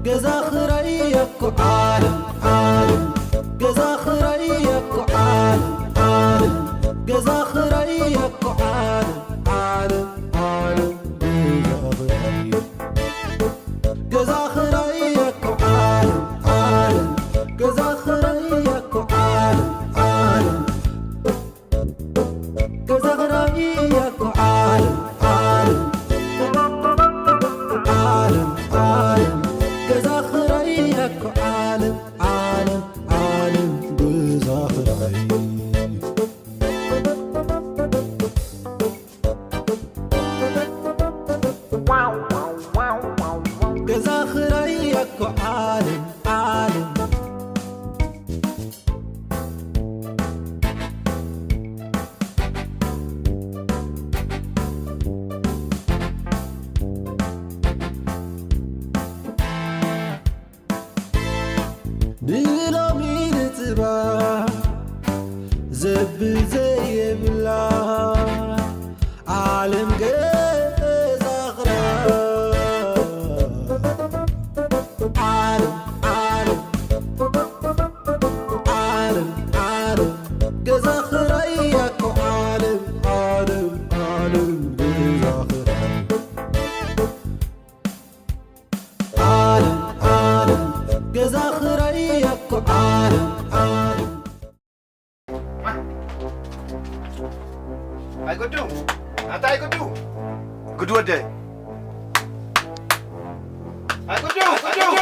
ገዛ ኽራይ እኮ ዓለም ዓለም፣ ገዛ ኽራይ እኮ ዓለም ዓለም፣ ገዛ ኽራይ እኮ ዓለም ዓለም ዓለም፣ ገዛ ኽራይ፣ ገዛ ኽራይ እኮ ዓለም ዓለም፣ ገዛ ኽራይ እኮ ዓለም ዓለም። ገዛ ኽራይ እኮ ዓለም ዓለም፣ ዓለም ዓለም፣ ገዛ ኽራይ እኮ ዓለም ዓለም ዓለም፣ ገዛ ኽራይ። ገዛ ኽራይ እኮ ዓለም ዓለም። ንሎሚ ንጽባሕ ዘብል ዘየብላ ዓለም ገዛ ኽራይ። ዓለም ዓለም ዓለም ዓለም፣ ገዛ ኽራይ እኮ ዓለም ዓለም ዓለም፣ ገዛ ኽራይ። ዓለም ዓለም፣ ገዛ ኽራይ እኮ ዓለም ዓለም። ኣይ ጉዱ፣ ኣታ ኣይ ጉዱ፣ ጉዱ ወደይ። ኣይ ጉዱ፣ ኣይ ጉዱ።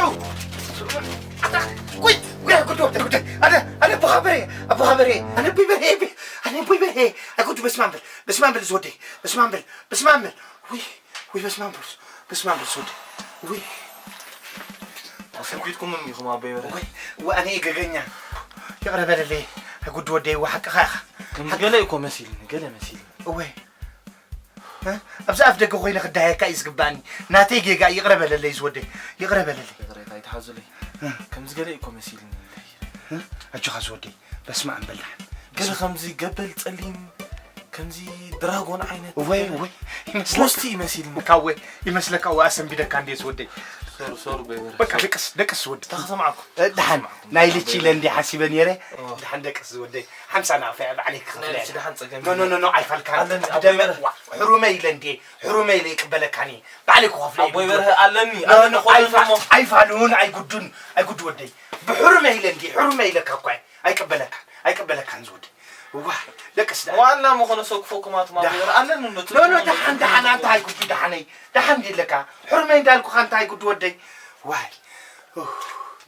ኣታ፣ ጉይ፣ ጉይ፣ ኣይ ጉዱ ወደይ፣ ጉደይ። ኣነ፣ ኣነ ኣቦኻ በርሄ፣ ኣቦኻ በርሄ፣ ኣነ ኣቦይ በርሄ፣ ኣነ ኣቦይ በርሄ። ኣይ ጉዱ፣ በስመ ኣብ በል፣ በስመ ኣብ በል ዝወደይ፣ በስመ ኣብ በል፣ በስመ ኣብ በል። ውይ፣ ውይ፣ በስመ ኣብ በል፣ በስመ ኣብ በል ዝወደይ። ውይ። ተሰኪትኩምም ኢኹም ኣቦይ በርሄ። ወይ፣ ወይ፣ ኣነ እየ ገገኛ። ይቕረ በለለይ። ኣይ ጉዱ ወደይ፣ እወ ሓቅኻ ኢኻ። ከምዚ ገለ እኮ መሲልኒ፣ ገለ መሲልኒ። እወ። እ? ኣብዚ ኣፍ ደገ ኮይነ ክደሃየካ እዩ ዝግባኣኒ። ናተይ ጌጋ፣ ይቕረ በለለይ ዝወደይ። ይቕረ በለለይ። ይቕሬታ ይትሓዙለይ። እ? ከምዚ ገለ እኮ መሲልኒ። እ? ኣጆኻ ዝወደይ። በስመ ኣብ በል ደሓን። ገለ ከምዚ ገበል ጸሊም፣ ከምዚ ድራጎን ዓይነት እወ፣ ነገር። እወ፣ ይመስለካ። ጎስቲ ይመሲልኒ። እካ እወ፣ ይመስለካ እወ፣ ኣሰንቢደካ እንድየ ዝወደይ። ሶሪ፣ ሶሪ፣ በይበረ፣ በቃ ሶሪ። ደቅስ፣ ደቅስ ዝወደይ። እንታ ክሰምዓኩም? እ፣ ደሓን፣ ክሰምዓኩም። ናይ ልቺ ኢለ እንድየ ሓሲበ ነይረ። እወ። ደሓን ደቅስ ዝወደይ። ሓምሳ ናቕፈ ባዕለይ ክኸፍለ ናይ እየ። ልቺ ደሓን ጸገም ኖ፣ ኖ፣ የለን። ኖ፣ ኖ፣ ኣይፋልካን። ኣለኒ፣ ደመ-፣ ኣቦይ በረ። ዋ፣ ሕሩመይ ኢለ እንድየ፣ ሕሩመይ ኢለ ይቅበለካን እየ። ባዕለይ ክኸፍሎ እየ ኣቦይ ግዱ በርሀ ወደይ። ኣለኒ፣ ኖ፣ ኣለኒ፣ ኖ፣ ኮይነ ኣይፋ-፣ እሞ። ኣይፋሉን፣ ኣይጉዱን፣ ኣይጉዱ ወደይ። ብሕሩመይ ኢለ እንድየ፣ ሕሩመይ ኢለካ እኳ እየ። ኣይቅበለካን፣ ኣይቅበለካን ዝወደይ። ዋይ፣ ደቅስ ደኣ። ዋላ ምኾነ ሰው ክፈኩም ኣቱም ኣቦይ በርሀ ኣለኒ እንዶ ኖ፣ ኖ፣ ትርጉም ደሓን፣ ኣለዎ። ደሓን፣ ኣንታ ኣይጉዱ ደሓነይ። ደሓን እንድየ ኣለካ። ሕሩመይ እንዳልኩኻ ኣንታ ኣይጉዱ ወደይ። ዋይ። ኡፍ፣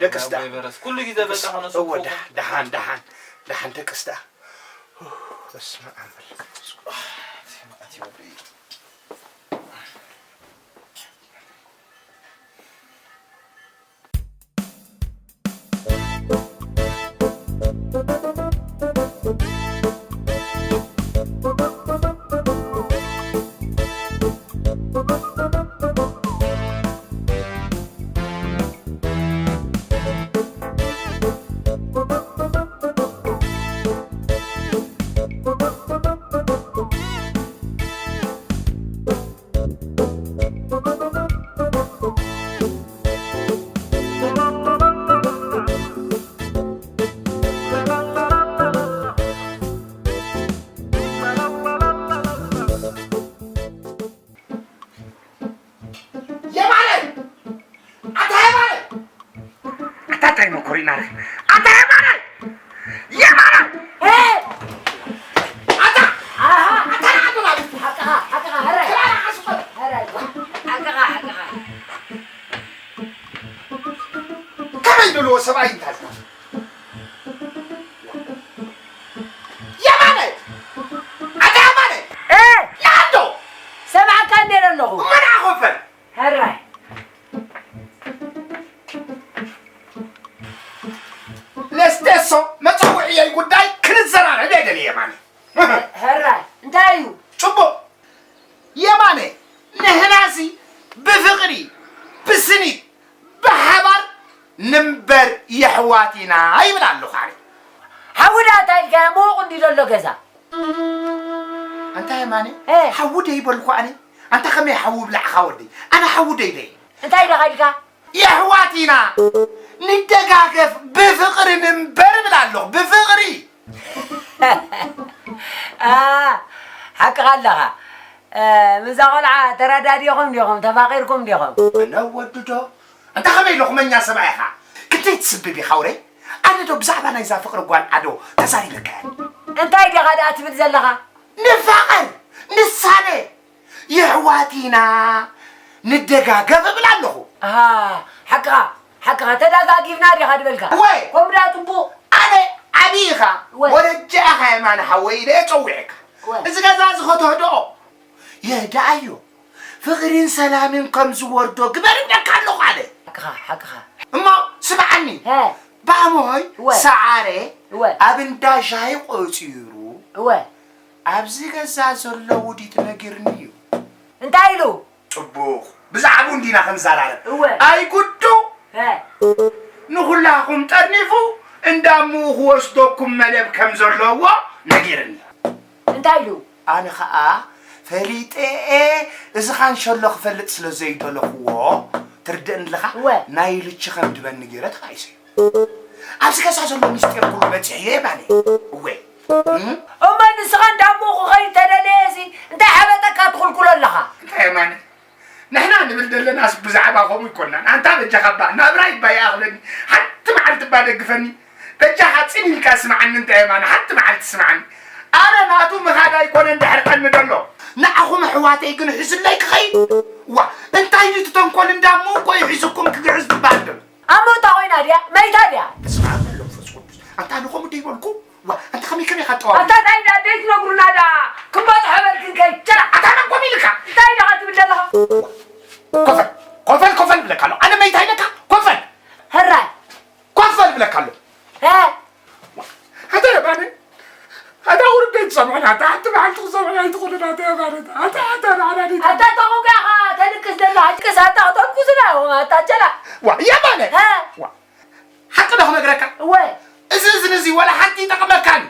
ደቅስ ደኣ። ኣቦይ በርሀስ ኩሉ ግዜ በቃ ደቅስ፣ ኾነ ሰው እወ፣ ክፈኩም። ደሓን፣ ደሓን፣ ደሓን፣ ደሓን ደቅስ ደኣ። ኡፍ፣ በስመ ኣብ ወወልድ ወመንፈስ ቅዱስ። የማነ! ኣታ የማነ! ኣታ እንታይ መኮሪና ነህ? ኣታ የማነ! የማነ! እ! ኣታ! ኣሃ! ኣታ ንዓዱ ናብቲ! ሓቅኻ! ሓቅኻ! ሕራይ! ክራራ ዓስቆ! ሕራይ! ሓቅኻ! ሓቅኻ! ከመይ ዝበልዎ ሰብኣይ እንታይ? የማነ! ኣታ የማነ! እ! ንዓዶ! ሰማዕካ እንዴ ኣለኹ? እሞ ንዓ ኮፈል! ሕራይ! ለስቴሶ መጸውዕየይ ጉዳይ ክንዘራረብ እየ ደልየ የማነ። ሕራይ፣ እንታይ እዩ? ጽቡቕ። የማነ፣ ንሕናሲ ብፍቕሪ፣ ብስኒት፣ ብሓባር ንንበር የሕዋት ኢና ይብል ኣለኹ ኣነ። ሓዊ ደኣ እንታይ ኢልካዮ? ምዉቕ እንድዩ ዘሎ ገዛ። ኣንታ የማነ፣ እ። ሓዊ ደይበልኩ ኣነ። ኣንታ ከመይ ሓዊ ብላዕኻ ወደይ? ኣነ ሓዊ ደይለ። እንታይ ኢልካ ኢልካ? የሕዋት ኢና፣ ንደጋገፍ፣ ብፍቕሪ ንንበር እብል ኣለኹ፣ ብፍቕሪ። ሓቅኻ ኣለኻ። ምዛ ቆልዓ ተረዳዲኹም ዲኹም? ተፋቒርኩም ዲኹም? ነወድዶ? እንታ ከመይ ኢለ ኹመኛ ሰብኣይ ኢኻ? ክንደይ ትስብብ ኢኻ ውረይ? ኣነ ዶ ብዛዕባ ናይዛ ፍቕሪ ጓል ዓዶ ተዛሪበካ እየ። እንታይ ዲኻ ደኣ ትብል ዘለኻ? ንፋቐር! ንሳነ! የሕዋት ኢና ንደጋገፍ እብል ኣለኹ። ኣሃ፣ ሓቅኻ፣ ሓቅኻ፣ ተዳጋጊፍና ዲኻ ድበልካ? ወይ! ከምኡ ደኣ ጽቡቕ። ኣነ ዓብዪ ኢኻ፣ ወይ! ወረጃ ኢኻ የማነ ሓወይ ኢለ እየ ጸዊዐካ። ወይ! እዚ ገዛ እዚ ከተህድኦ የህድኣዮ። ፍቕርን ሰላምን ከም ዝወርዶ ግበር እብለካ ኣለኹ ኣነ። ሓቅኻ፣ ሓቅኻ። እሞ ስምዓኒ፣ ሀ። ባሞይ፣ ወ። ሰዓረ፣ ወ። ኣብ እንዳ ሻሂ ቆጺሩ፣ ወ። ኣብዚ ገዛ ዘሎ ውዲት ነጊርኒ እዩ። እንታይ ኢሉ? ጽቡቕ። ብዛዕባኡ እንዲና ክንዘራረብ። እወ። ኣይጉዱ። ሀ። ንኹላኹም ጠርኒፉ እንዳምኡ ክወስደኩም መደብ ከም ዘለዎ ነጊርኒ። እንታይ ኢሉ? ኣነ ኸኣ ፈሊጠ እየ፣ እዚ ኻንሸሎ ክፈልጥ ስለ ዘይደለኽዎ፣ ትርድእኒ ኣለኻ? እወ። ናይ ልቺ ከም ድበኒ ገይረ ተባኢሰ። ኣብዚ ገዛ ዘሎ ምስጢር ኩሉ በጺሐዮ የማነ። እወ። እም? እሞ ንስኻ እንዳቦ ክኸይድ ተደለየሲ እንታይ ሓበጠካ ትኹልኩሎ ኣለኻ? እንታይ የማነ? ንሕና ንብል ደለናስ ብዛዕባ ከምኡ ኣይኮናን። ኣንታ በጃኻ እባ ናብራ ይባ ይኣኽለኒ። ሓንቲ መዓልቲ እባ ደግፈኒ። በጃኻ ጽን ኢልካ ስምዓኒ እንተ የማነ ሓንቲ መዓልቲ ስምዓኒ። ኣነ ናቱ ምኻድ ኣይኮነን ደሕርቀኒ ደሎ። ንዓኹም ኣሕዋተይ ግን ሒዙለይ ክኸይድ? ዋ፣ እንታይ ድዩ እቲ ተንኮል እንዳሞ እኮ እዩ ሒዙኩም ክግዕዝ ዝበሃል ደሎ። ኣሞ እታ ኮይና ድያ መይታ ድያ? በስመ ኣብ ወወልድ ወመንፈስ ቅዱስ። ኣንታ ንኸምኡ ደይበልኩ? ዋ፣ ኣንታ ከመይ ከመይ ኢኻ ጠዋዊ? ኣታ እንታይ ድኣ ደይትነግሩና ድኣ ክንበጽሖ በልክን ከይ ቸራ። ኣታ መን ኮፍ ኢልካ? እንታይ ድኻ ትብል ዘለኻ? ኮፈል ኮፈል ኮፈል ብለካ ኣሎ። ኣነ መይታ ኢለካ? ኮፈል። ህራይ። ኮፈል ብለካ ኣሎ። ሀ ኣታ የማነ ኣታ ውርደት ትሰምዕና ኣታ ሓንቲ መዓልቲ ክሰምዕና ኣይትኽእልን ኣታ የማነ ኣታ ኣታ ንዓና ደይ ኣታ ተቑጋኻ ተልቅስ ዘለኻ ልቅስ ኣታ ክተልኩስና ኣታ ቸላ ዋ የማነ ሀ ዋ ሓቂ ዶ ክነግረካ እወ እዚ እዝኒ እዚ ወላ ሓንቲ ይጠቕመካን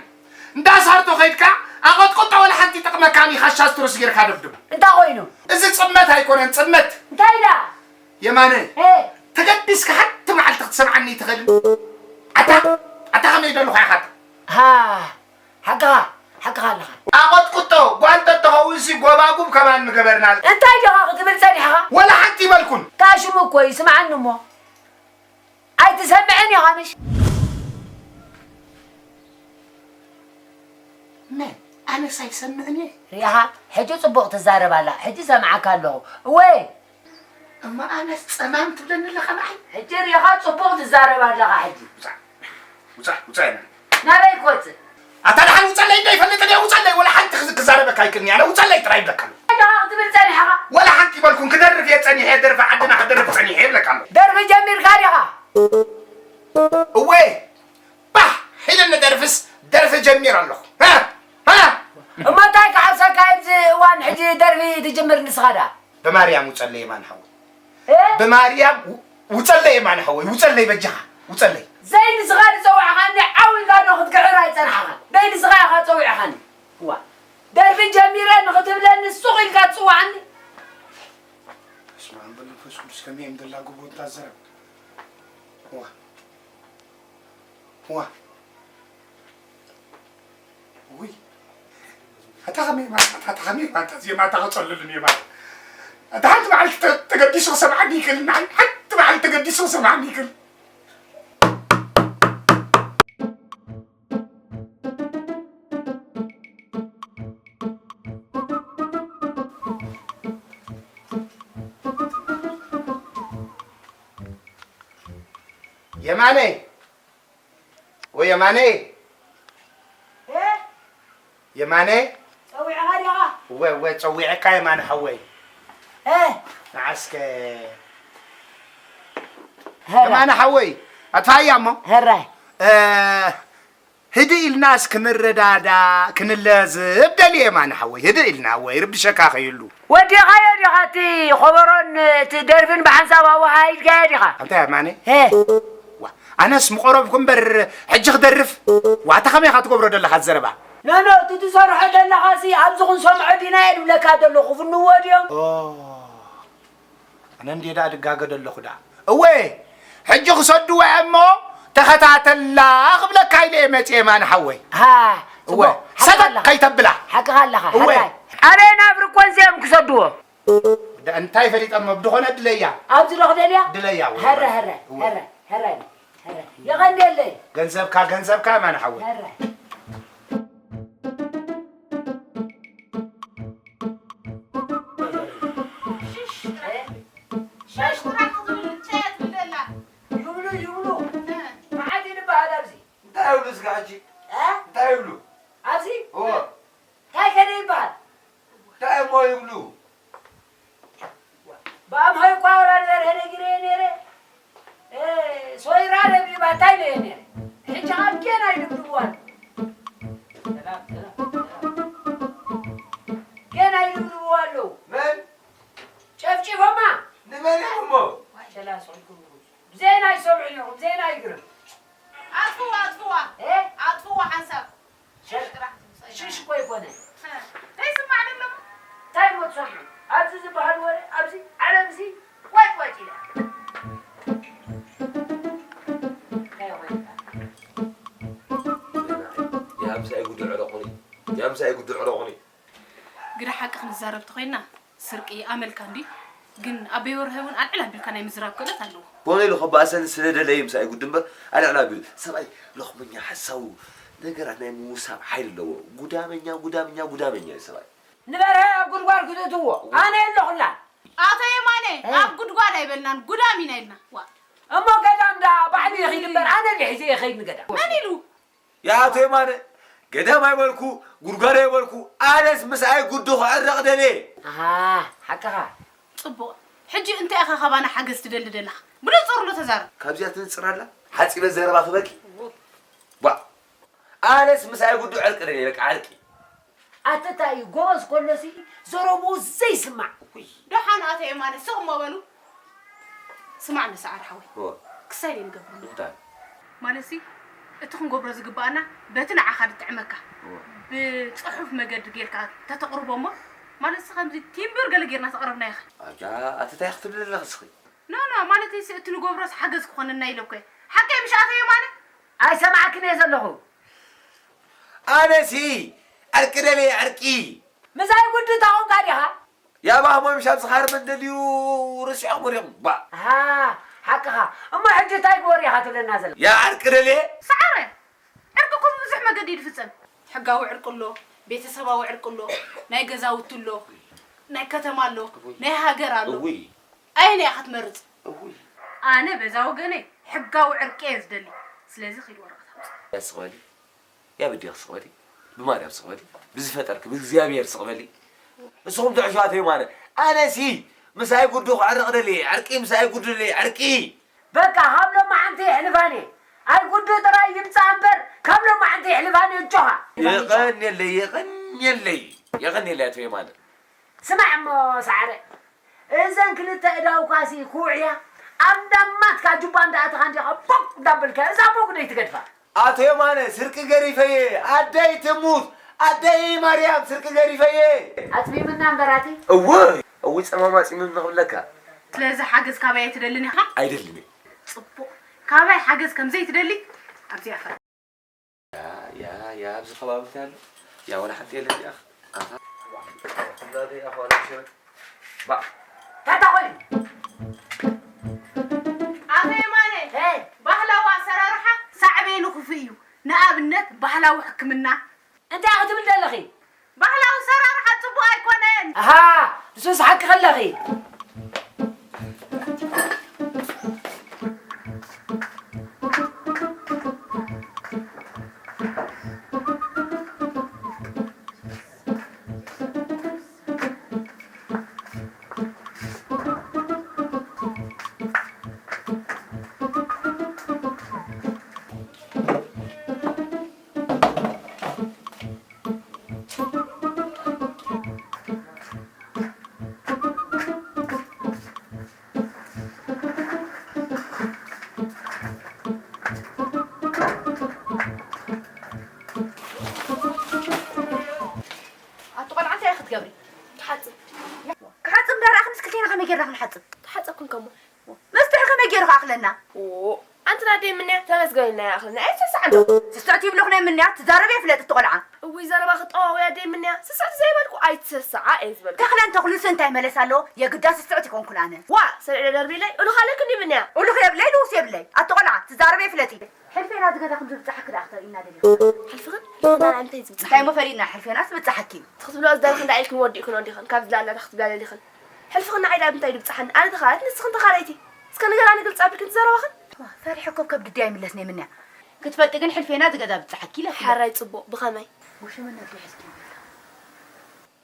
እንዳ ሳርቶ ከይድካ ኣቐጥቅጦ ወላ ሓንቲ ይጠቕመካን ኢኻ ሻስትሮስ ጌርካ ደብድቡ እንታይ ኮይኑ እዚ ጽመት ኣይኮነን ጽመት እንታይ ኢላ የማነ ተገዲስካ ሓንቲ መዓልቲ ክትሰምዓኒ ይትኽእል ኣታ ኣታ ከመይ ደለኹ ኢኻ ኣታ ሓቅኻ ሓቅኻ ኣለኻ ኣቐጥቅጦ ጓል ተትኸውንሲ ጎባጉብ ከማን ምገበርና እንታይ ዲኻ ክትብል ጸኒሕኻ ወላ ሓንቲ ይበልኩን እታ ሽሙ እኮ እዩ ስምዓኒ እሞ ኣይትሰምዕን ኢኻ ምሽ መን ኣነስ ኣይሰምዕን እየ ሪኢኻ ሕጂ ጽቡቕ ትዛረብ ኣላ ሕጂ ሰምዓካ ኣለኹ እወ እሞ ኣነስ ጸማም ትብለኒ ኣለኻ ንዓይ ሕጂ ሪኢኻ ጽቡቕ ትዛረብ ኣለኻ ሕጂ ውጻእ ውጻእ ውጻእ ናበይ ክወጽእ ኣታ ደሓን ውጸለይ እንዶ ይፈልጥ እንዶ ውጸለይ ወላ ሓንቲ ክዝ- ክዛረበካ ኣይክእልኒ ኣነ ውጸለይ ጥራይ ይብለካ ኣሎ ደኻ ክትብል ጸኒሕኻ ወላ ሓንቲ ይበልኩን ክደርፍ እየ ጸኒሐ ደርፊ ዓድና ክደርፍ ጸኒሐ ይብለካ ኣሎ ደርፊ ጀሚርካ ዲኻ እወ ባህ ኢልኒ ደርፍስ ደርፊ ጀሚረ ኣለኹ ሃ ሃ እሞ እንታይ ክሓብሰካ ኣብዚ እዋን ሕጂ ደርፊ ትጅምር ንስኻ ደኣ ብማርያም ውጸለይ የማን ሓወይ ብማርያም ውጸለይ የማን ሓወይ ውጸለይ በጃኻ ውጸለይ ዘይንስኻ ዝጸዋዕኻኒ ዓው ኢልካ ዶ ክትግዕር ኣይጸናሕኻን ዘይንስኻ ኢኻ ጸዊዕኻኒ እዋ ደርፊ ጀሚረ ንኽትብለኒ ሱቕ ኢልካ ትጽዋዕኒ በስመ ኣብ ወወልድ ወመንፈስ ቅዱስ ከመይ እዮም ደላግቦ እንታ ዘረብ እዋ እዋ ውይ ኣታ ከመይ ማታ ኣታ ከመይ ማታ እዚኦም ኣታ ከጸልሉን እዮም ኣታ ኣታ ሓንቲ መዓልቲ ተ- ተገዲሱ ክሰምዓኒ ይክእል ንዓይ ሓንቲ መዓልቲ ተገዲሱ ክሰምዓኒ ይክእል የማነ ወይ የማነ የማነ ጸዊዕኻ ዲኻ? እወ እወ ጸዊዐካ የማነ ሓወይ ንዓስከ የማነ ሓወይ ኣጥፋያ እሞ ህራይ ህድእ ኢልናስ ክንረዳዳእ ክንለዝብ ደልየ የማነ ሓወይ ህድእ ኢልና እወ ይርብሸካ ከይህሉ ወዲኻዮ ዲኻ እቲ ኾበሮን እቲ ደርፍን ብሓንሳብ ኣወሃሂድካዮ ዲኻ? ኣንታ የማነ ሄ ዋ ኣነስ ምቐረብኩ እምበር ሕጂ ክደርፍ ዋታ ከመይ ኢኻ ትገብሮ ዘለኻ ዘረባ ኖኖ እቲ ትሰርሖ ዘለኻሲ ኣብዚ ክንሰምዖ ዲና እየ ድብለካ ዘለኹ ክፍንዎ ድዮም? ኣነ እንድየ ደኣ ድጋገ ደለኹ ደኣ እወ፣ ሕጂ ክሰድዎ እሞ ተኸታተላ ክብለካ ኢለ እየ መጺኤ፣ ማን ሓወይ። ሃ፣ እወ፣ ጽቡቕ፣ ሓቅኻ ሰተት ኣለኻ። ከይተብላ። ሓቅኻ ኣለኻ፣ እወ። ሕራይ። ኣበይ ናብ ርኮን እዚኦም ክሰድዎ? ደ-፣ እንታይ ፈሊጠሞ ብድኾነ ድለያ። ኣብዚ ዶ ክደልያ? ድለያ፣ እወ። ሀረ፣ ሀረ፣ እወ። ሀረ፣ ሀረ፣ ሀረ። የቐንየለይ። ገንዘብካ፣ ገንዘብካ፣ ማን ሓወይ። ሀረ። ሽሽ ጥራሕ፣ ሽሽ ጥራሕ ክትብል፣ ቻ ትብል ኣላ። ይብሉ፣ ይብሉ። እ። መዓት ይንበሃል ኣብዚ። እንታይ ይብሉ እስከ ሕጂ? እ? እንታይ ይብሉ? ኣብዚ? እዎ። እንታይ ከደ ይበሃል? እንታይ እሞ ይብሉ? ብኣምሃይ እኳ ወላ ንበርሀ ነጊረ እየ ነይረ። እ፣ ሶይራ ለብሊባ እንታይ ኢለ እየ ነይረ? ሕጂ ኸኣ ጌና ይድብድብዋ ኣለዉ። ሰላም፣ ሰላም፣ ሰላም። ጌና ይድብድብዋ ኣለዉ። መን? ጨፍጪፎማ። ንመን እዮም እሞ? ሸላ ስሕልኩም ኢኹም። ብዜና ይሰምዑ ኢኹም፣ ዜና ይግርም። ኣጥፍዋ፣ ኣጥፍዋ። እ? ኣጥፍዋ ሓንሳብ። ሽሽ ጥራሕ ትምጻእ። ሽሽ እኮ ይኮነ። እ፣ ዘይስማዕ ደሎ። እንታይ እሞ ትሰምዑ? ኣብዚ ዝበሃል ወረ፣ ኣብዚ ዓለምዚ ዋጭ ዋጭ ኢላ። እንታይ ኮይንካ? ያምሳይ ጉዱ ዕረቑኒ። ያምሳይ ጉዱ ዕረቑኒ። ግዳ ሓቂ ክንዛረብ ተኾይንና፣ ስርቂ ኣመልካ እንድዩ። ግን ኣበይ ወርሀ እውን ኣልዕል ኣቢልካ ናይ ምዝራብ ክእለት ኣለዎ። ኮነ ኢሉ ከባእሰኒ ስለ ደለየ ምሳይ ጉድ እምበር፣ ኣልዕል ኣቢሉ። ሰብኣይ ሎኽመኛ፣ ሓሳዊ፣ ነገራት ናይ ምውሳብ ሓይሊ ኣለዎ። ጉዳመኛ፣ ጉዳመኛ፣ ጉዳመኛ እዩ ሰብኣይ። ንበርሀ ኣብ ጉድጓድ ክትእትዎ፣ ኣነ የለኹላን። ኣቶ የማነ፣ እ። ኣብ ጉድጓድ ኣይበልናን፣ ጉዳም ኢና ኢልና። ዋ። እሞ ገዳም ዳ ባዕሉ ይኺድ እምበር፣ ኣነ ድየ ሒዘ ይኸይድ ንገዳም። መን ኢሉ? የኣቶ የማነ፣ ገዳም ኣይበልኩ፣ ጉድጓድ ኣይበልኩ፣ ኣነስ ምስኣይ ጉዱ ክዕረቕ ደልየ። ኣሃ፣ ሓቅኻ። ጽቡቕ። ሕጂ እንታይ ኢኻ ካባና ሓገዝ ትደሊ ደለኻ? ብንጹር ኣሎ ተዛረብ። ካብዚኣ ትንጽር ኣላ? ሓጺበ ዘረባ ክበኪ? ቧ። ኣነስ ምስኣይ ጉዱ ዕርቂ ደልየ፣ በቃ ዕርቂ። ኣተታ እዩ፣ ጎበዝ ከሎሲ ዘረብኡ ዘይስማዕ። ውይ። ደሓን ኣቶ የማነ፣ ስቕ እሞ በሉ። ስማዕ መሰዓር ሓወይ፣ እወ። ክሳይ ደይ ንገብረሉ። እንታይ? ማለትሲ፣ እቲ ክንገብሮ ዝግብኣና በቲ ንዓኻ ዝጥዕመካ እወ። ብጽሑፍ መገዲ ጌርካ ተተቕርቦ እሞ፣ ማለትሲ፣ ከምዚ ቲምብር ገለ ጌርና ተቕረብናዮ ኸ? ኣታ፣ ኣቲ እንታይ ክትብሊ ኣለኺ እስኺ? ኖ፣ ኖ፣ ማለተይሲ፣ እቲ ንገብሮስ ሓገዝ ክኾነና ኢለ እኮ እየ። ሓቀይ ምሽ ኣቶ የማነ? ኣይሰማዕክን እየ ዘለኹ። ኣነሲ፣ ዕርቂ ደልየ፣ ዕርቂ። ምሳይ ጉዱ ታኾንካ ዲኻ? ያ ባህ ሞይ ምሻብ ዝኻር መን ደልዩ ረሲዖም ወሪኦም ባ። ኣሃ፣ ሓቅኻ። እሞ ሕጂ እንታይ ግበር ኢኻ ትብለና ዘላ? ያ ዕርቂ ደልየ? ሰዓረ! ዕርቂ እኮ ብብዙሕ መገዲ እዩ ዝፍጸም። ሕጋዊ ዕርቂ ኣሎ፣ ቤተሰባዊ ዕርቂ ኣሎ፣ ናይ ገዛውቲ ኣሎ፣ ናይ ከተማ ኣሎ፣ ናይ ሃገር ኣሎ። እውይ። ኣየናይ ኢኻ ትመርጽ? እውይ። ኣነ በዛ ወገነይ ሕጋዊ ዕርቂ እየ ዝደሊ። ስለዚ ኺድ ወረቐት ኣምጽእ። ስቕ በሊ። ያ ብዴኺ ስቕ በሊ። ብማርያም ስቕ በሊ። ብዝፈጠርኪ ብእግዚኣብሔር ስቕ በሊ። ንስኹም ትሕሹ ኣቶ የማነ። ኣነሲ ምሳይ ጉዱ ክዕረቕ ደልየ። ዕርቂ ምሳይ ጉዱ ደልየ። ዕርቂ። በቃ፣ ካብ ሎማዓንቲ የሕልፋን እየ። ኣይ ጉዱ ጥራይ ይምጻእ እምበር፣ ካብ ሎማዓንቲ የሕልፋን እየ፣ እጆኻ። የቐንየለይ፣ የቐንየለይ፣ የቐንየለይ ኣቶ የማነ። ስማዕ እሞ ሰዓረ፣ እዘን ክልተ እዳውካሲ ክውዕያ፣ ኣብ እንዳማትካ ጁባ እንዳኣተኻ እንዲኻ ቦቅ እንዳበልካ፣ እዛ ቦቅ ደይ ትገድፋ። ኣቶ የማነ፣ ስርቂ ገሪፈየ፣ ኣደይ ትሙት፣ ኣደይ ማርያም፣ ስርቂ ገሪፈየ። ኣጽሚምና እምበራቲ። እወ፣ እወ፣ ጸማም ኣጽሚምና ክብለካ። ስለዚ ሓገዝ ካባይ ኣይትደልን ኢኻ? ኣይደልን እየ። ጽቡቕ። ካባይ ሓገዝ ከም ዘይትደሊ ኣብዚኣ ፈል። ያ፣ ያ፣ ያ፣ ኣብዚ ከባቢ እንታይ ኣሎ? ያ፣ ዋላ ሓንቲ የለን እያ። ኣታ። እንዳበይ ኣኻ ዋላ ሸበጥ? ባ። ታታ ኾይ። ኣቶ የማነ፣ ሄ። ባህላዊ ኣሰራርሓ ሳዕቤኑ ክፉእ እዩ። ንኣብነት፣ ባህላዊ ሕክምና። እንታይ ክትብል ዘለኺ? ባህላዊ ኣሰራርሓ ጽቡቕ ኣይኮነን። ኣሃ፣ ንሱስ ሓቂ ከለኺ። ኣቲ ቆልዓ እንታይ ክትገብሪ? ትሓጽብ። ክሓጽብ እንዳረኣኽንስ ክልቴና ከመይ ጌርና ክንሓጽብ? ትሓጸብ ክንከሞ። መፍትሒ ከመይ ገይሩ ክኣኽለና? ኦ፣ ኣንቲ ኣደይ ምንያ፣ ተመስገን ኢልና ይኣኽለና። ኣይትሰስዓ እንዶ። ስስዕቲ ይብለኹ ናይ ምንያ፣ ትዛረብ የፍለጥ እቲ ቆልዓ። እውይ፣ ዘረባ ክጠዋውያ ኣደይ ምንያ፣ ስስዕቲ ዘይበልኩ ኣይትሰስዓ እየ ዝበልኩ። ተኽለን ተኽሉስ እንታይ መለስ ኣለዎ? የግዳ ስስዕቲ ይኮንኩን ኣነ። ዋ፣ ሰሪዕ ደርቢለይ፣ እሉኽ ኣለክኒ ምንያ። እሉኽ የብለይ፣ ልውስ የብለይ። ኣቲ ቆልዓ፣ ትዛረብ የፍለጥ። ሕልፌና ዝገዛ ከም ዝብጻሓኪ ደኣ ክተርእይና ደሊኹ። ሕልፍኽን? ሕልፍና እንታይ ዝብጻሕ? እንታይ እሞ ፈሊጥና፣ ሕልፌናስ ዝብጻሓኪ። ትኽትብሎ ዝደለኽን ደኣ ኢልክን ወዲእክን ወዲኽን፣ ካብ ዝላለ ክትብላ ደሊኽን። ሕልፍኽን ንዓይ ደኣ ብምንታይ ድብጻሓኒ? ኣነ ተኻላይት፣ ንስኽን ተኻላይቲ። እስከ ንገራኒ ግልጺ ኣቢልክን እቲ ዘረባኽን። ዋ፣ ፈሪሐ እኮ ከብዲ ድያ ይምለስ ናይ ምንያ። ክትፈልጢ ግን ሕልፌና ዝገዛ ብጻሓኪ ኢለኪ። ሓራይ ጽቡቕ፣ ብኸመይ? ውሽምነት ይሕዝኪ።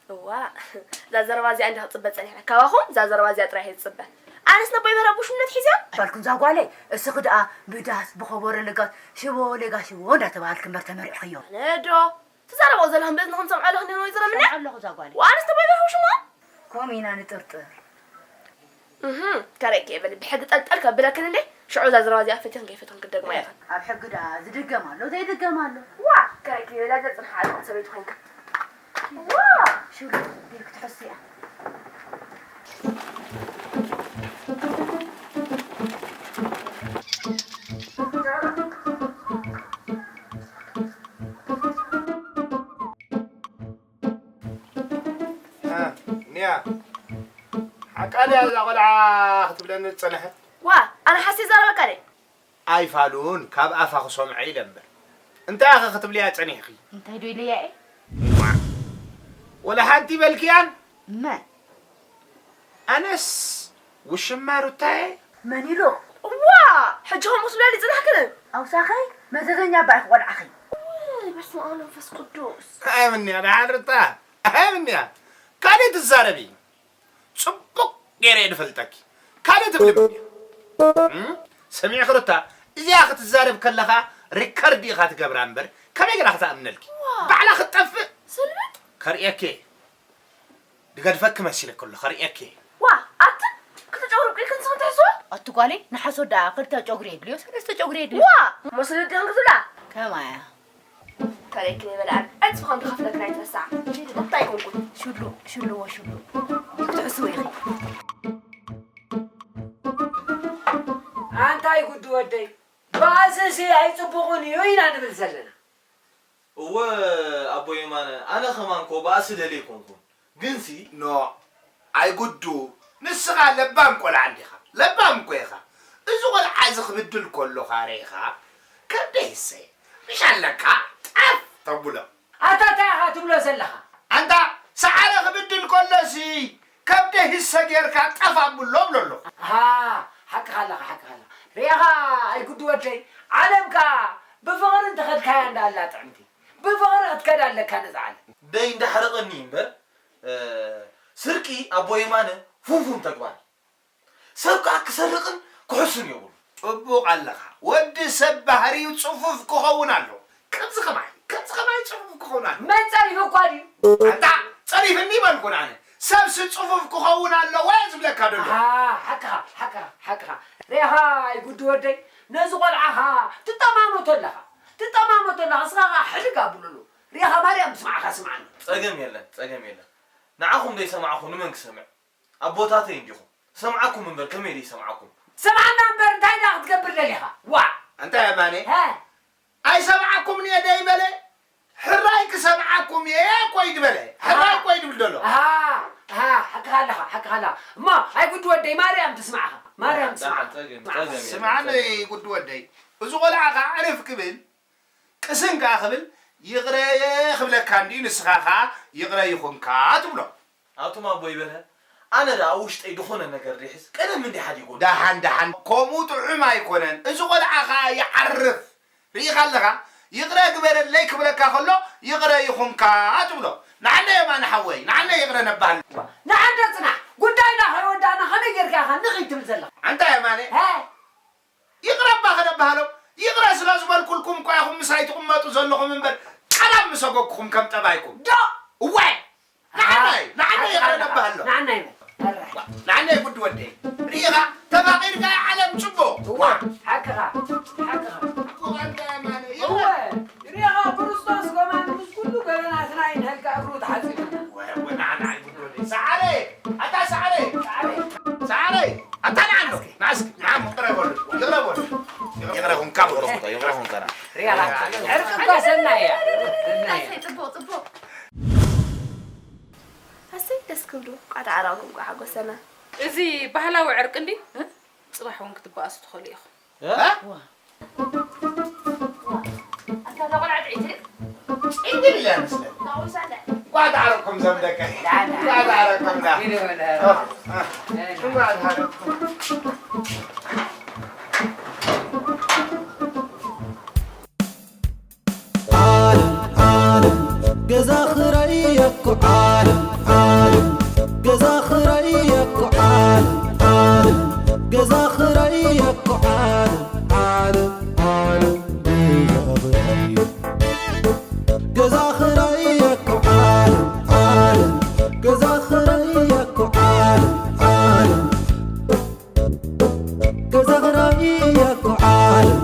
እዋ፣ እዛ ዘረባ እዚኣ እንዲያ ክጽበ ጸኒሐ። ካባኹም እዛ ዘረባ እዚኣ ጥራይ እየ ዝጽበ። ኣነስ ነቦይ በራ ብውሽምነት ሒዝያ? ባልኩም እዛ ጓለይ፣ እስኺ ደኣ ብዳስ፣ ብኸበሮ ለጋስ፣ ሽቦ ሌጋ ሽቦ እንዳተባሃልኪ እምበር ተመሪዕኽዮ። ኣነ ዶ? ትዛረብኦ ዘለኽን በእዝንኽን ትሰምዖ ኣለኽን ዲኽን ወይዘሮ ምንያ? ሰምዖ ኣለኹ እዛ ጓለይ። ወኣንስ ተባሂልካ ውሽማ? ከምኡ ኢና ንጥርጥር። እህ፣ ከርእየኪ እየ በሊ፣ ብሕጊ ጠልጠል ከብለክን እንዴ? ሽዑ እዛ ዘረባ እዚኣ ፈቲኽን ከይፈትኽን ክደግማ ኢኽን። ኣብ ሕጊ ደኣ ዝድገም ኣሎ፣ ዘይድገም ኣሎ። ዋ፣ ከርእየኪ እየ በሊ፣ ኣዛ ጽንሓ ዓለኹ ሰበይቲ ኮይንካ። ዋ! ሽሉ፣ ቤት ክትሕሱ እያ። እ፣ ኒያ፣ ሓቃ ድያ እዛ ቆልዓ ክትብለኒ ዝጸንሐት? ዋ፣ ኣነ ሓሲት ዛረበካ ድየ? ኣይፋሉን፣ ካብ ኣፋ ክሰምዖ ኢለ እምበር። እንታይ ኢኺ ክትብልያ ጸኒሕኪ? እንታይ ዶ ኢለያ እየ? እማ፣ ወላ ሓንቲ በልክያን? መን? ኣነስ ውሽማ ሩታየ። መን ኢሉ? እዋ፣ ሕጂ ከምኡ ክትብላ ድዩ ጽናሕክን? ኣውሳኸይ፣ መዘዘኛ እባ ኢኺ ቆልዓኺ። እዋይ፣ በስመ ኣብ መንፈስ ቅዱስ። ኣይ ምንያ፣ ደሓን ሩታ። ኣይ ምንያ፣ ካልእ ትዛረቢ። ጽቡቕ ገይረ እየ ዝፈልጠኪ። ካልእ ትብሊ ምንያ። እም? ሰሚዕኺ ሩታ፣ እዚኣ ክትዛረብ ከለኻ ሪከርድ ኢኻ ትገብራ እምበር፣ ከመይ ገይራ ክትኣምነልኪ? ዋ። ባዕላ ክትጠፍእ። ስልምጥ። ከርእየኪ እየ። ድገድፈኪ መሲለ ከሎ ከርእየኪ። ዋ፣ ኣቲ ክልተ ጨጉሪ ኣብቂልክን ንስኽን ትሕስዋ? ኣቲ ጓለይ፣ ንሓሶት ደኣ ክልተ ጨጉሪ የድልዮ፣ ሰለስተ ጨጉሪ የድልዮ። ዋ፣ መስሊ ድኽን ክትብላ? ከማያ። ከርእየኪ እየ በልዓል፣ ዕጽፍኽን ክኸፍለክን ኣይትረስዓ። እንታይ ኣይኮንኩን። ሽሉ፣ ሽሉ፣ ወሽሉ። ክትሕስዊ ኢኺ። ኣንታይ ጉዱ ወደይ፣ ባእስሲ ኣይጽቡቕን እዩ ኢና ንብል ዘለና። እወ ኣቦ የማነ፣ ኣነ ከማን እኮ ባእሲ ደልየ ኣይኮንኩን። ግንሲ ኖ፣ ኣይጉዱ፣ ንስኻ ለባም ቆልዓ እንዲኻ። ለባም እኮ ኢኻ። እዚ ቆልዓ እዚ ክብድል ከሎ ኻሬኻ፣ ከብደ ይሰየ። ምሽ ኣለካ፣ ጠፍ ተብሎ። ኣታ እንታይ ኢኻ ትብሎ ዘለኻ? ኣንታ ሰዓረ ክብድል ከሎሲ፣ ከብደ ሂሰ ጌርካ ጠፍ ኣብሎ እብሎ ኣለኹ። ኣሃ፣ ሓቅኻ ኣለኻ፣ ሓቅኻ ኣለኻ። ርኢኻ ኣይጉዱ ወደይ፣ ዓለም ከኣ ብፍቕሪ እንተኸድካያ እንዳ ኣላ ጥዕምቲ። ብፍቕሪ ክትከድ ኣለካ ነዛ ዓለም። ደይ እንዳሕረቐኒ እምበር፣ እ፣ ስርቂ ኣቦ የማነ ፉንፉን ተግባር። ሰብ ከኣ ክሰርቕን ክሕሱን የብሉ። ጽቡቕ ኣለኻ። ወዲ ሰብ ባህሪኡ ጽፉፍ ክኸውን ኣለዎ። ከምዚ ከማይ፣ ከምዚ ከማይ ጽፉፍ ክኸውን ኣለዎ። መን ጸሪፉ እኳ ድዩ? ኣንታ ጸሪፍኒ ይበልኩን ኣነ። ሰብሲ ጽፉፍ ክኸውን ኣለዎ እየ ዝብለካ ደሎ። ኣሃ፣ ሓቅኻ፣ ሓቅኻ፣ ሓቅኻ። ርኢኻ ኣይጉዱ ወደይ፣ ነዚ ቆልዓኻ ትጠማመቶ ኣለኻ። ትጠማመቶ ኣለኻ፣ እስኻ ኸኣ ሕድግ ኣብለሉ። ርኢኻ ማርያም ትስማዕኻ ስምዓኒ። ጸገም የለን፣ ጸገም የለን። ንዓኹም ዘይሰማዕኹ ንመን ክሰምዕ? ኣቦታተይ እንዲኹም። ሰምዓኩም እምበር ከመይ ደይሰምዓኩም? ስምዓና እምበር እንታይ ደኣ ክትገብር ደሊኻ? ዋእ! እንታይ የማነ? ሀ? ኣይሰምዓኩምን እየ ደይበለ? ሕራይ ክሰምዓኩም እየ እኮ እዩ ዝበለ። ሕራይ እኮ እዩ ዝብል ዘሎ። ኣሃ፣ ኣሃ፣ ሓቅኻ ኣለኻ፣ ሓቅኻ ኣለኻ። እሞ ኣይጉዱ ወደይ ማርያም ትስማዕኻ። ማርያም ደሓን፣ ትስማዕኻ። ደሓን፣ ጸገም፣ ጸገም የለን፣ ስምዓኒ ጸገም። ጉዱ ወደይ። እዚ ቆልዓ ኸዓ ዕርፍ ክብል ቅስን ከኣ ክብል፣ ይቕረ ክብለካ እንድዩ፣ ንስኻ ከኣ ይቕረ ይኹንካ ትብሎ። ኣቱም ኣቦይ በርሀ፣ ኣነ ደኣ ኣብ ውሽጠይ ዝኾነ ነገር ደይሕዝ፣ ቀደም እንዲ ሓዲጎ። ደሓን፣ ደሓን፣ ከምኡ ጥዑም ኣይኮነን። እዚ ቖልዓ ከኣ ይዓርፍ። ርኢኻ ኣለኻ? ይቕረ ግበረለይ ክብለካ ከሎ፣ ይቕረ ይኹንካ ትብሎ። ንዓና የማነ ሓወይ፣ ንዓና ይቕረ ነባህል። ንዓንተ ጽናሕ፣ ጉዳይና ከይወዳእና ከመይ ጌርካ ኢኻ ንኺድ ትብል ዘለኻ? ኣንታ የማነ፣ ሀ? ይቕረ እባ ከነባህሎም፣ ይቕረ ስለ ዝበልኩልኩም እኳ ኢኹም ምሳይ ትቕመጡ ዘለኹም እምበር፣ ቀዳም ምሰጎግኩም ከም ጠባይኩም። ዶ? እዋይ! ንዓናይ፣ ንዓናይ ይቕረ ነባህሎም። ንዓናይ በል። ኣረ። ንዓናይ ጉድ ወደይ። ርኢኻ፣ ተፋቒርካ ዓለም ጽቡቕ። እዋ፣ ሓቅኻ፣ ሓቅኻ። እዋ፣ ኣንታ የማነ፣ እወ፣ ይቕረ። ርኢኻ፣ ክርስቶስ ከማን ምስ ኩሉ ገበናትና ይንሀልካ እግሩ ተሓጺቡ። ወረ፣ ወረ፣ ንዓናይ ጉድ ወደይ። ሰዓረ፣ ኣታ ሰዓረ። ሰዓረ። ሰዓረ፣ ኣታ ንዓኖ። እስኪ። ንዓስኪ፣ ንዓሞ። ካብ ሮኹታ ይቕረኹም ተራ ሪያ ዕርቂ እኳ ሰናይ እያ። ሰናይ እያ። ጽቡቕ ጽቡቕ ኣሰይ ደስ ክብሉ ቋት ዓራኩም ቋ ሓጎሰና። እዚ ባህላዊ ዕርቂ እንዲ ጽባሕ እውን ክትበኣሱ ትኽእሉ ኢኹም። ኣታ ተቆልዓ ትዒቲ እንግዲህ ይመስለኝ ታውሳለ ቋት ዓረኩም ዘምደቀ ቋት ዓረኩም ዳ ይደወለ ቋት ዓረኩም ዓለም ዓለም ገዛ ክራይ እኮ ዓለም ዓለም ገዛ ክራይ እኮ ዓለም ዓለም ገዛ ክራይ እኮ ዓለም ዓለም ዓለም ገዛ ክራይ ገዛ ክራይ እኮ ዓለም ዓለም ገዛ ክራይ እኮ ዓለም ዓለም ገዛ ክራይ እኮ ዓለም